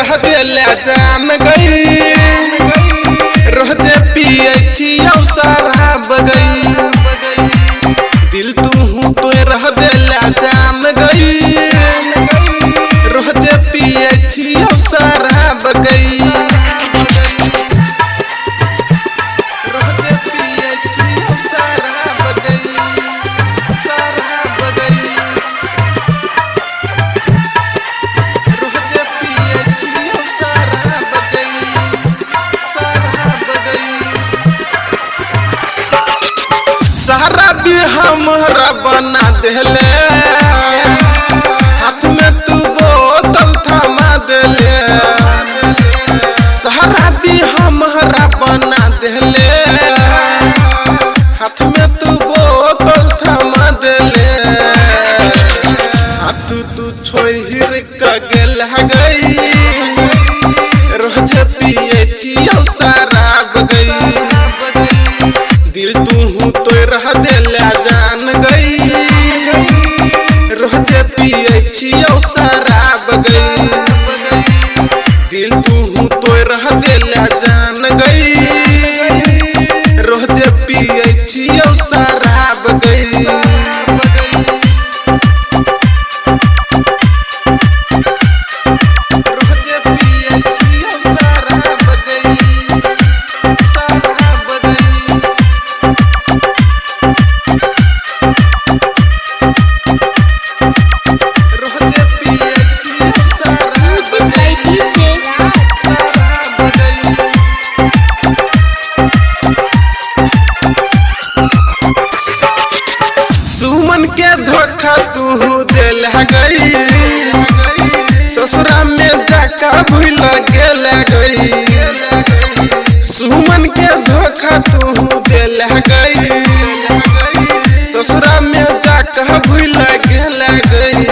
रह देले जान गई रोजे पिए छियौ शराब गई दिल तू तो रह देले जान गई रोजे पिए छियौ शराब गई रोजे पिए छियौ शराब गई शराब गई रोजे पिए छियौ शराब गई शराब गई शराबी हमरा बना देले हाथ में तू बोतल थमा देले शराबी हमरा बना देले हाथ में तू बोतल थमा देले हाथ तू छोड़ के गेल गई रोजे पिए छियौ शराब गई दिल तू तो रह देले जान गई रोजे पिए छियौ शराब गई दिल तू तो रह देले जान गई रोजे पिए छियौ शराब गई रोजे पिए छियौ शराब गई शराब गई रोजे पिए छियौ शराब Music by गई DJ Raj. शराब गई सुमन के धोखा तू दिल गई ससुरा में जाका भूल गेल गई सुमन के धोखा तू दिल गई ससुरा में जाका भूल गेल गई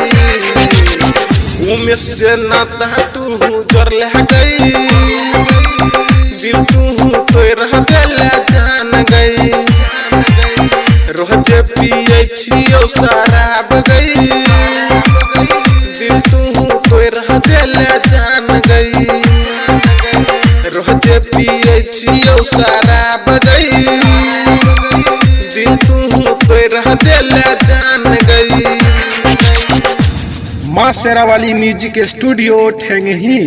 उमेश से नाता तू जर गई दिल तू तो रह दिल जान गई रोजे पिए छियौ शराब गई दिल तू तो रह दिल जान गई रोजे पिए छियौ शराब गई दिल तू तो रह दिल जान गई माँ शेरावाली म्यूजिक स्टूडियो ठेंगही।